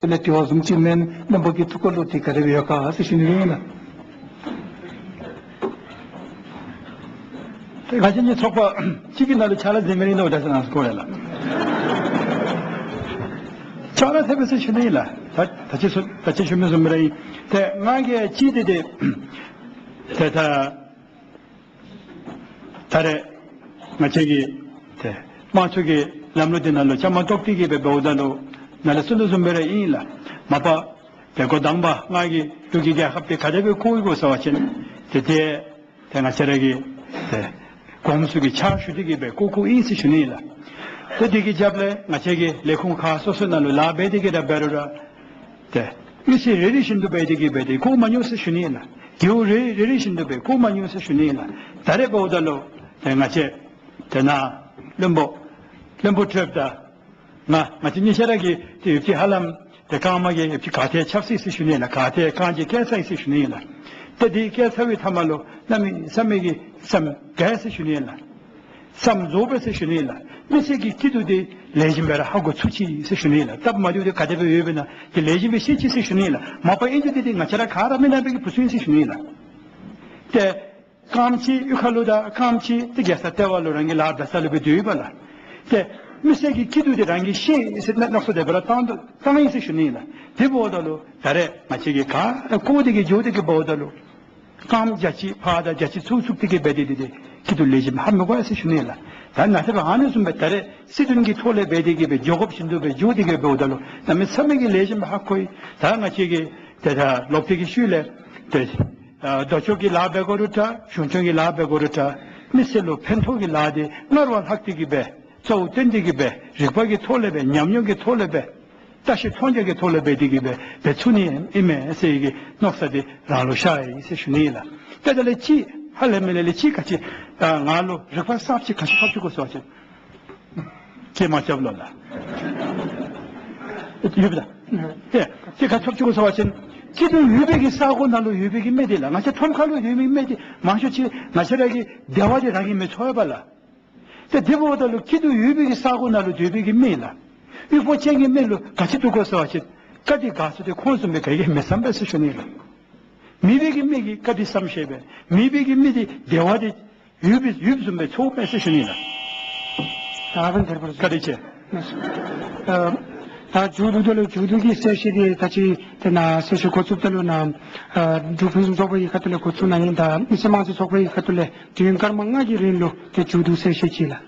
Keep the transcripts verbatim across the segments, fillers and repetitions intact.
ལས་དེ་བཟུམ་ཅིག་མེན། བློན་པོ་གི་ཐུགས་ཁ་ལུ་དེ་ག་དེ་སྦེ་ཡོད་ག་ཟེར་ཞུ་ནི་ཨིན་ལགས། ང་བཅས་ཀྱི་ཚོགས་པ་གཅིག་གི་ནང་ལུ་ཕྱག་ལཱ་མཛད་མི་རེ་ནོ་ད་ཟེར་ན་སྐོར་ལས་ལགས། ཕྱག་ལཱ་མཛད་པས་ཟེར་ཞུ་ནི་ཨིན་ལགས། ད་ད་ཅི་ཞུ་ད་ཅི་ཞུ་མི་བཟུམ་སྦེ་ར་ཨིན། ཏེ་ང་གིས་གཅིག་དེ་དེ་ཏེ་ད་ད་རེས་ང་བཅས་ཀྱི་ཏེ་དམངས་གཙོ་གི་ལམ་ལུགས་འདི་ནང་ལུ་བཅའ་མར་གཏོགས་ཏེ་གི་སྦེ་འབདཝ་ད་ལུ་ནཱ་ལས་ཚུར་ལུ་བཟུམ་སྦེ་ར་ཨིན་ལགས། མ་པ་ཏེ་འགོ་དང་པ་ང་གིས་འབྲུག་གི་རྒྱལ་ཁབ་འདི་ག་དེ་སྦེ་བསྐོར་ཡི་གོ་ཟེར་བ་ཅིན་ཏེ་ཏེ་ཏེ་ང་བཅས་ར་གི་ཏེ་གོངམ་ཚུ་གི་ཕྱག་ཞུ་སྟེ་གི་སྦེ་བསྐོར་བསྐོརཝ་ཨིན་ཟེར་ཞུ་ནི་ཨིན་ལགས། ཏེ་དེ་གི་རྒྱབ་ལས་ང་བཅས་ཀྱི་ལས་ཁུངས་ཁག་སོ་སོ་ནང་ལུ་ལཱ་འབད་དེ་གི་ར་འབད་རུང་ར་ཏེ་མི་སེར་རེ་རེ་བཞིན་དུ་འབད་དེ་གི་སྦེ་ཏེ་བསྐོར་མ་མྱོང་ཟེར་ཞུ་ནི་ཨིན་ལགས། རྒེད་འོག་རེ་རེ་རེ་བཞིན་དུ་སྦེ་བསྐོར་མ་མྱོང་ཟེར་ཞུ་ནི་ཨིན་ལགས། ད་རེས་འབདཝ་ད་ལུ་ཏེ་ང་བཅས་ཏེ་ནཱ་བློན་པོ་བློན་པོ་ཁྲོདཔ་དང་ང་ང་བཅས་གཉིས་ཆ་ར་གིས་ཏེ་ཡོདཔ་ཅིག་ཧ་ལམ་ཏེ་རྐངམ་གིས་ཡོདཔ་ཅིག་ག་ཏེ་ཆག་སོ་ཡི་ཟེར་ཞུ་ནི་ཨིན་ལགས། ག་ཏེ་རྐང་གཅིག་བཀལ་ཚར་ཡི་ཟེར་ཞུ་ནི་ཨིན་ལགས། ཏེ་དེ་བཀལ་ཚར་བའི་མཐའ་མ་ལུ་གནམ་མེད་ས་མེད་ཀྱི་སེམས་དགའ་ཡི་ཟེར་ཞུ་ནི་ཨིན་ལགས། སེམས་རྫོགས་པས་ཟེར་ཞུ་ནི་ཨིན་ལགས། མི་སེར་གྱི་སྐྱིད་སྡུག་འདི་ལེགས་ཤོམ་སྦེ་ར་ཧ་གོ་ཚུགས་ཅི་ཟེར་ཞུ་ནི་ཨིན་ལགས། སྟབས་མ་བདེཝ་འདི་ག་དེ་སྦེ་ཡོདཔ་ཨིན་ན་འདི་ལེགས་ཤོམ་སྦེ་ཤེས་ཅི་ཟེར་ཞུ་ནི་ཨིན་ལགས། མ་པ་ཨིན་རུང་འདི་འདི་ང་བཅས་ར་ག་ར་མི་ནག་པའི་གི་བུ་ཚུ་ཨིན་ཟེར་ཞུ་ནི་ཨིན་ལགས། ཏེ་རྐངམ་གཅིག་གཡུས་ཁ་ལུ་དང་རྐངམ་གཅིག་ཏེ་རྒྱལ་ས་ལྟེ་བ་ལུ་རང་གི་ལཱ་འབད་ས་ལུ་སྦེ་སྡོད་ཡོདཔ་ལགས། ཏེ་མི་སེར་གྱི་སྐྱིད་སྡུག་འདི་རང་གིས་ཤེས་ཟེར་མནོ་བསམ་དེ་སྦེ་ར་བཏང་དོ་བཏང་ཡི་ཟེར་ཞུ་ནི་ཨིན་ལགས། དེ་འབདཝ་ད་ལུ་ད་རེས་ང་བཅས་ཀྱིས་ག་བསྐོར་ཏེ་གི་འགྱོ་སྟེ་གི་འབདཝ་ད་ལུ་རྐངམ་བརྒྱ་གཅིག་ཕར་དང་བརྒྱ་གཅིག་ཚུར་བཙུགས་ཏེ་གི་འབད་དེ་འདི་ཏེ་སྐྱིད་སྡུག་ལེགས་ཤོམ་ཧ་མི་གོ་ཡི་ཟེར་ཞུ་ནི་ཨིན་ལགས། ད་ནཱ་ཏེ་སྦེ་ཨ་ནི་བཟུམ་སྦེ་ད་རེས་སྲིད་དོན་གྱི་ཐོག་ལས་འབད་དེ་གི་སྦེ་འགྱོ་དགོཔ་བཞིན་དུ་སྦེ་འགྱོ་སྟེ་གི་འབདཝ་ད་ལུ་གནམ་མེད་ས་མེད་ཀྱི་ལེགས་ཤོམ་སྦེ་ཧ་གོ་ཡི། ད་ང་བཅས་ཀྱིས་ཏེ་ད་ལོག་སྟེ་གི་ཤུལ་ལས་ཏེ་ཨ་ལྡོག་ཕྱོགས་ཀྱི་ལཱ་འབད་དགོ་རུང་འདྲ་གཞུང་སྐྱོང་གི་ལཱ་འབད་དགོ་རུང་འདྲ་མི་སེར་ལུ་ཕན་ཐོགས་ཀྱི་ལཱ་འདི་སྔར་བ་ལྷག་སྟེ་གི་སྦེ་གཙོ་བོ་བཏོན་ཏེ་གི་སྦེ་རིག་པ་གི་ཐོག་ལས་སྦེ་ཉམས་མྱོང་གི་ཐོག་ལས་སྦེ་བརྟག་ཞིབ་མཐོང་རྒྱ་གི་ཐོག་ལས་འབད་དེ་གི་སྦེ་འབད་ཚུགས་ནི་ཨིན་མས་ཟེར་གྱི་མནོ་བསམ་འདི་རང་ལུ་ཤར་ཡི་ཟེར་ཞུ་ནི་ཨིན་ལགས། ཏེ་དེ་ལས་ཅིག་ཧ་ལས་མི་ལས་ལས་ཅིག་ག་ཅི་ཨ་ང་ལུ་རིག་པ་གསརཔ་ཅིག་ག་ཅི་ཐོབ་ཅི་གོ་ཟེར་བ་ཅིན་ཁྱེད་མ་རྐྱབ་ལོ་ལགས། ཡོད་པ་ད། ཨེ་ཅིག་ག་ཐོབ་ཅི་གོ་ཟེར་བ་ཅིན་སྐྱིད་སྡུག་ཡོད་པའི་གི་ས་གོ་ནང་ལུ་ཡོད་པའི་གི་མི་འདི་ལགས། ང་བཅས་ཁྲོམ་ཁ་ལུ་ཡོད་པའི་མི་འདི་མང་ཤོས་ཅིག་ང་བཅས་ར་གི་བདེ་བ་འདི་རང་གིས་མི་ཚོར་བས་ལགས། ཏེ་དེ་འབདཝ་ད་ལུ་སྐྱིད་སྡུག་ཡོད་པའི་གི་ས་གོ་ནང་ལུ་སྡོད་པའི་གི་མི་ལགས། དབུལ་ཕོངས་ཅན་གྱི་མི་ལུ་ག་ཅི་འདུག་གོ་ཟེར་བ་ཅིན་བཀའ་དྲིན་དགའ་ཚོར་འདི་ཁོང་བཟུམ་སྦེ་ག་གིས་མི་བསམ་པས་ཟེར་ཞུ་ནི་ལགས། མེད་པའི་གི་མི་གིས་བཀའ་དྲིན་བསམ་ཤེས་པས། མེད་པའི་གི་མི་འདི་བདེ་བ་འདི་ཡོད་པའི་ཡོདཔ་བཟུམ་སྦེ་ཚོརཝ་མས་ཟེར་ཞུ་ནི་ལགས། ད་ཕན་ཐོགས་པར་བཀའ་དྲིན་ཆེ། ཨ་ད་མཇུག་བསྡུ་ད་ལུ་མཇུག་བསྡུ་གི་གསལ་བཤད་འདི་ད་ཅི་ཏེ་ནཱ་གསལ་བཤད་འགོ་བཙུགསཔ་ད་ལུ་ནཱ་ཨ་འབྲུག་ཕུན་སུམ་ཚོགས་པའི་ཁ་ཐུག་ལས་འགོ་བཙུགས་གནང་ཡི། ད་མི་སེར་དམངས་གཙོའི་ཚོགས་པའི་ཁ་ཐུག་ལས་དུས་ཡུན་སྐར་མ་ལྔ་གི་རིང་ལུ་ཏེ་མཇུག་བསྡུ་གསལ་བཤད་ཅིག་ལགས།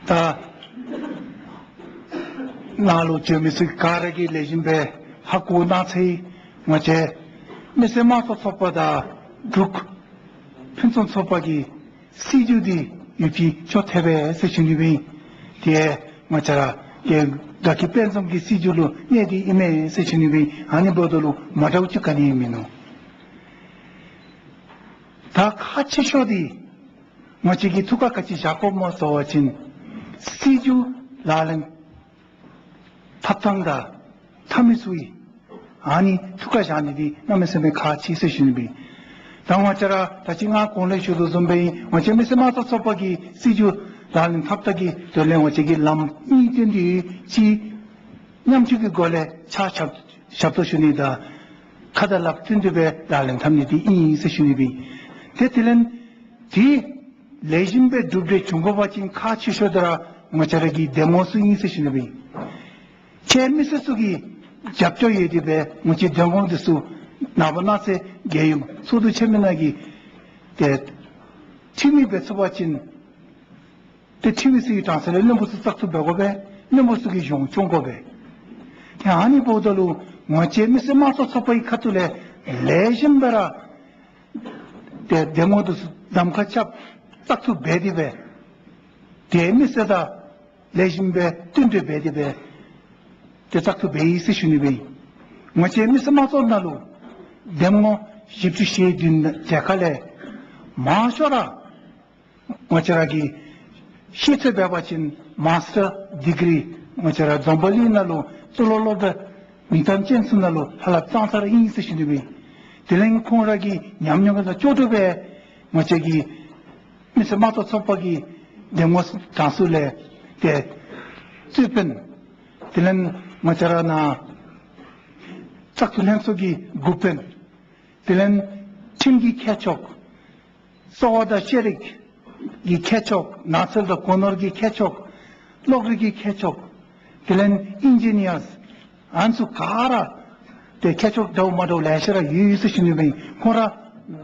ད་ནཱ་ལུ་འབྱོན་མི་ཚུ་ག་ར་གིས་ལེགས་ཤོམ་སྦེ་ཧ་གོ་གནང་ཚར་ཡི། ང་བཅས་མི་སེར་དམངས་གཙོའི་ཚོགས་པ་དང་འབྲུག་ཕུན་སུམ་ཚོགས་པ་གི་སྲིད་བྱུས་འདི་ཡོདཔ་ཅིག་ཅོག་འཐདཔ་སྦེ་ཟེར་ཞུ་ནི་སྦེ་ཨིན། ཏེ་ང་བཅས་ར་ཏེ་དགའ་སྐྱིད་དཔལ་འཛོམས་ཀྱི་སྲིད་བྱུས་ལུ་གནས་ཏེ་ཨིན་མས་ཟེར་ཞུ་ནི་སྦེ་ཨིན། ཨ་ནི་འབདཝ་ད་ལུ་མ་འདྲཝ་ཅིག་ག་ནི་ཡང་མིན་ནུག། ད་ཁག་ཆེ་ཤོས་འདི་ང་བཅས་ཀྱིས་ཐུགས་ཁར་ག་ཅི་བཞག་དགོཔ་སྨོ་ཟེར་བ་ཅིན་སྲིད་བྱུས་ལག་ལེན་འཐབ་ཐངས་དང་འཐབ་མི་ཚུ་ཨིན། ཨ་ནི་ཐུགས་ཁར་བཞག་ནི་འདི་གནམ་མེད་ས་མེད་ཁག་ཆེ་ཟེར་ཞུ་ནི་སྦེ་ཨིན། ད་ང་བཅས་ར་ད་ཅི་ང་གོང་ལས་ཞུ་དོ་བཟུམ་སྦེ་ང་བཅས་མི་སེར་དམངས་གཙོའི་ཚོགས་པ་གིས་སྲིད་བྱུས་ལག་ལེན་འཐབ་ཐངས་ཀྱི་དོན་ལས་ང་བཅས་ཀྱིས་ལམ་གཉིས་བཏོན་ཏེ་གཅིག་མཉམ་སྤྱོད་ཀྱི་སྒོ་ལས་ཕྱག་ཞབས་ཞབས་ཏོག་ཞུ་ནི་དང་ཁ་དང་ལགཔ་བསྟུན་ཏེ་སྦེ་ལག་ལེན་འཐབ་ནི་འདི་ཨིན་ཟེར་ཞུ་ནི་སྦེ་ཨིན། ཏེ་དེ་ལས་དེ་ལེགས་ཤོམ་སྦེ་གྲུབ་འབྲས་འབྱུང་དགོ་པ་ཅིན་ཁག་ཆེ་ཤོས་འདི་ར་ང་བཅས་ར་གི་འདེམས་ངོ་ཚུ་ཨིན་ཟེར་ཞུ་ནི་སྦེ་ཨིན། ཁྱེད་མི་སེར་ཚུ་གིས་རྒྱབ་སྐྱོར་ཡོད་དེ་སྦེ་ང་བཅས་འདེམས་ངོ་འདི་ཚུ་ནངས་པ་གནངས་ཚེ་རྒྱལ་ཡོངས་ཚོགས་འདུ་ཆེན་མོ་ནང་གི་ཏེ་འཐུས་མི་འབད་ཚུགས་པ་ཅིན་ཏེ་འཐུས་མི་ཚུ་གི་གྲངས་སུ་ལས་བློན་པོ་ཚུ་བཙག་འཐུ་འབད་དགོ་པས། བློན་པོ་ཚུ་གིས་གཞུང་སྐྱོང་དགོ་པས། ཏེ་ཨ་ནི་འབདཝ་ད་ལུ་ང་བཅས་མི་སེར་དམངས་གཙོའི་ཚོགས་པའི་ཁ་ཐུག་ལས་ལེགས་ཤོམ་སྦེ་ར་ཏེ་འདེམས་ངོ་འདི་ཚུ་གདམ་ཁ་རྐྱབ་བཙག་འཐུ་འབད་དེ་སྦེ་ཏེ་མི་སེར་དང་ལེགས་ཤོམ་སྦེ་བསྟུན་གྲོས་འབད་དེ་སྦེ་ཏེ་བཙག་འཐུ་འབད་ཡི་ཟེར་ཞུ་ནི་སྦེ་ཨིན། ང་བཅས་མི་སེར་དམངས་གཙོའི་ནང་ལུ་འདེམས་ངོ་བཞི་བཅུ་ཞེ་བདུན་དེ་ཁ་ལས་མང་ཤོས་ར་ང་བཅས་ར་གིས་ཤེས་ཚད་འབད་བ་ཅིན་མཱས་ཊར་ཌི་གི་རི་ང་བཅས་ར་འཛམ་བུ་གླིང་ནང་ལུ་གཙུག་ལག་སློབ་གྲྭ་མིང་གཏམ་ཅན་ཚུ་ནང་ལུ་ཧ་ལམ་གཙང་ས་ར་ཨིན་ཟེར་ཞུ་ནི་སྦེ་ཨིན། དེ་ལས་ཁོང་ར་གི་ཉམས་མྱོང་གི་ལ་ལྕོགས་གྲུབ་སྦེ་ང་བཅས་ཀྱི་མི་སེར་དམངས་གཙོའི་ཚོགས་པ་གི་འདེམས་ངོ་གྲངས་སུ་ལས་ཏེ་གཙོས་དཔོན་དེ་ལས་ང་བཅས་ར་ནཱ་ བཙག་འཐུ་ལྷན་ཚོགས་ཀྱི་འགོ་དཔོན། དེ་ལས་ཁྲིམས་ཀྱི་མཁས་མཆོག། གསོ་བ་དང་ཤེས་རིག་གི་མཁས་མཆོག། ནགས་ཚལ་དང་སྒོ་ནོར་གྱི་མཁས་མཆོག། གློག་རིག་གི་མཁས་མཆོག། དེ་ལས་ཨིན་ཇི་ནི་ཡརསི། ཨ་ནི་ཚུ་ག་ར་ཏེ་མཁས་མཆོག་འདྲཝ་མ་འདྲཝ་ལེ་ཤ་ར་ཡོད་ཡོད་ཟེར་ཞུ་ནི་སྦེ་ཨིན། ཁོང་ར་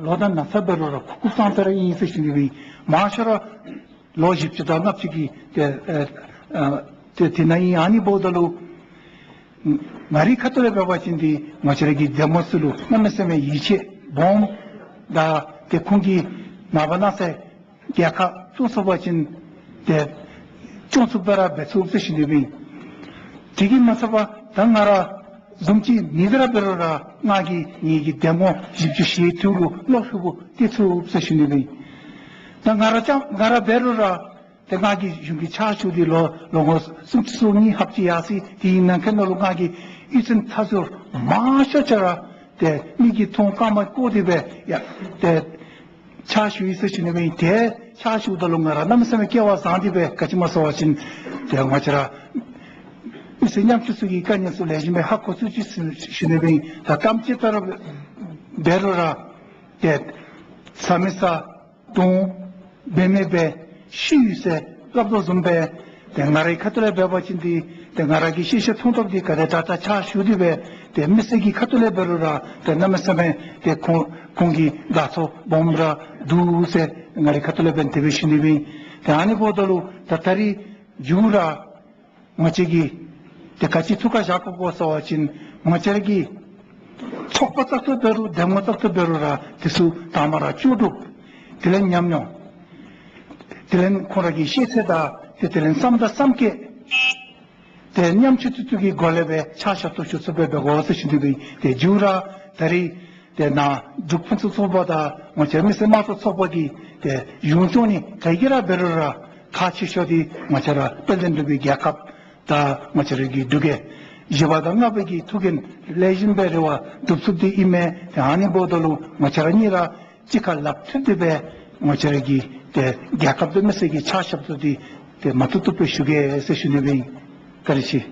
ལོ་དང་ན་ཚོད་འབད་རུང་ར་ཁུག་ཁུག་ཙང་ཙ་ར་ཨིན་ཟེར་ཞུ་ནི་སྦེ་ཨིན། མང་ཤོས་ར་ལོ་བཞི་བཅུ་དང་ལྔ་བཅུ་གི་ཏེ་ཨ་ཨ་ཏེ་དེ་ནང་ཨིན། ཨ་ནི་འབདཝ་ད་ལུ་ང་རའི་ཁ་ཐུག་ལས་འབད་བ་ཅིན་འདི་ང་བཅས་ར་གི་འདེམས་ངོ་ཚུ་ལུ་གནམ་མེད་ས་མེད་ཡིད་ཆེས་སྦོམ་དང་ཏེ་ཁོང་གིས་ནངས་པ་གནངས་ཚེ་རྒྱལ་ཁ་བཙུགས་ཚུགས་པ་ཅིན་ཏེ་སྐྱོང་ཚུགསཔ་སྦེ་ར་འབད་ཚུགས་ཟེར་ཞུ་ནི་སྦེ་ཨིན། དེ་གིས་མ་ཚད་པར་ད་ང་ར་བཟུམ་ཅིག་མི་དེ་ར་འབད་རུང་ར་ང་གིས་ངེ་གི་འདེམས་ངོ་བཞི་བཅུ་ཞེ་དྲུག་ལུ་བློ་ལྷོད་པོ་སྟེར་ཚུགས་ཟེར་ཞུ་ནི་སྦེ་ཨིན། ད་ང་ར་ཅང་ང་ར་འབད་རུང་ར་ཏེ་ང་གིས་གཞུང་གི་ཕྱག་ཞུ་སྟེ་ལོ་ལོ་ངོ་སུམ་ཅུ་སོ་གཉིས་ལྷགཔ་ཅིག་ཡར་སོ་ཡི། དེའི་ནང་འཁོད་ནང་ལུ་ང་གིས་གཡུས་ཚན་མཐའ་ཟུར་མང་ཤོས་ཅིག་ར་ཏེ་མིག་གིས་མཐོང་རྐངམ་གིས་གོ་སྟེ་སྦེ་ཡ་ཏེ་ཕྱག་ཞུ་ཡི་ཟེར་ཞུ་ནི་སྦེ་ཨིན། ཏེ་ཕྱག་ཞུཝ་ད་ལུ་ང་ར་གནམ་མེད་ས་མེད་སྐལ་བ་བཟང་སྟེ་སྦེ་ག་ཅི་སྨོ་ཟེར་བ་ཅིན་ཏེ་ང་བཅས་ར་མི་སེར་ཉམ་ཆུང་ཚུ་གི་དཀའ་ངལ་ཚུ་ལེགས་ཤོམ་སྦེ་ཧ་གོ་ཚུགས་ཅི་ཟེར་ཞུ་ནི་སྦེ་ཨིན། ད་གཏམ་ཅིག་ལྟར་འབད་རུང་ར་ཏེ་ས་མེད་ས་དོང་འབད་མེད་སྦེ་ཤི་ཡོད་ཟེར་སླབ་དོ་བཟུམ་སྦེ་ཏེ་ང་རའི་ཁ་ཐུག་ལས་འབད་བ་ཅིན་འདི་ཏེ་ང་ར་གི་ཤེས་ཤེས་མཐོང་མཐོངམ་འདི་ག་དེ་དྲག་དྲག་ཕྱག་ཞུ་སྟེ་སྦེ་ཏེ་མི་སེར་གྱི་ཁ་ཐུག་ལས་འབད་རུང་ར་ཏེ་གནམ་མེད་ས་མེད་ཏེ་ཁོང་ཁོང་གི་དགའ་ཚོར་སྦོམ་ར་འདུག་ཟེར་ང་རའི་ཁ་ཐུག་ལས་འབད་དེ་སྦེ་ཞུ་ནི་སྦེ་ཨིན། ཏེ་ཨ་ནི་འབདཝ་ད་ལུ་ད་ད་རིས་མཇུག་ར་ང་བཅས་ཀྱིས་ཏེ་ག་ཅི་ཐུགས་ཁར་བཞག་དགོཔ་སྨོ་ཟེར་བ་ཅིན་ང་བཅས་ར་གི་ཚོགས་པ་བཙག་འཐུ་འབད་རུང་འདེམས་ངོ་བཙག་འཐུ་འབད་རུང་ར་དེ་ཚུ་དང་པ་ར་ལྕོགས་གྲུབ། དེ་ལས་ཉམས་མྱོང་། དེ་ལས་ཁོང་ར་གི་ཤེས་ཚད་དང་ཏེ་དེ་ལས་བསམ་དང་བསམ་སྐྱེ། ཏེ་ཉམ་ཆུང་ཐུང་ཐུང་གི་སྒོ་ལས་སྦེ་ཕྱག་ཞབས་ཏོག་ཞུ་ཚུགསཔ་སྦེ་འབད་དགོ་ཟེར་ཞུ་ནི་སྦེ་ཨིན། ཏེ་མཇུག་ར་ད་རིས་ཏེ་ནཱ་འབྲུག་ཕུན་སུམ་ཚོགས་པ་དང་ང་བཅས་མི་སེར་དམངས་གཙོ་ཚོགས་པ་གི་ཏེ་གཞུང་སྐྱོང་ནི་ག་གིས་ར་འབད་རུང་ར་ཁག་ཆེ་ཤོས་འདི་ང་བཅས་ར་དཔལ་ལྡན་འབྲུག་པའི་རྒྱལ་ཁབ་དང་ང་བཅས་ར་གི་འབྲུག་རྒྱལ་བཞི་པ་དང་ལྔ་པ་གི་ཐུགས་འགན་ལེགས་ཤོམ་སྦེ་རེ་བ་བསྒྲུབ་ཚུགསཔ་འདི་ཨིན་མས། ཏེ་ཨ་ནི་འབདཝ་ད་ལུ་ང་བཅས་ར་གཉིས་ར་གཅིག་ཁར་ལགཔ་མཐུད་དེ་སྦེ་ང་བཅས་ར་གི་ཏེ་རྒྱལ་ཁབ་དང་མི་སེར་གྱི་ཕྱག་ཞབས་ཏོག་འདི་ཏེ་མ་བཏུབ་བཏུབ་སྦེ་ཞུ་གེ་ཟེར་ཞུ་ནི་སྦེ་ཨིན། བཀའ་དྲིན་ཆེ།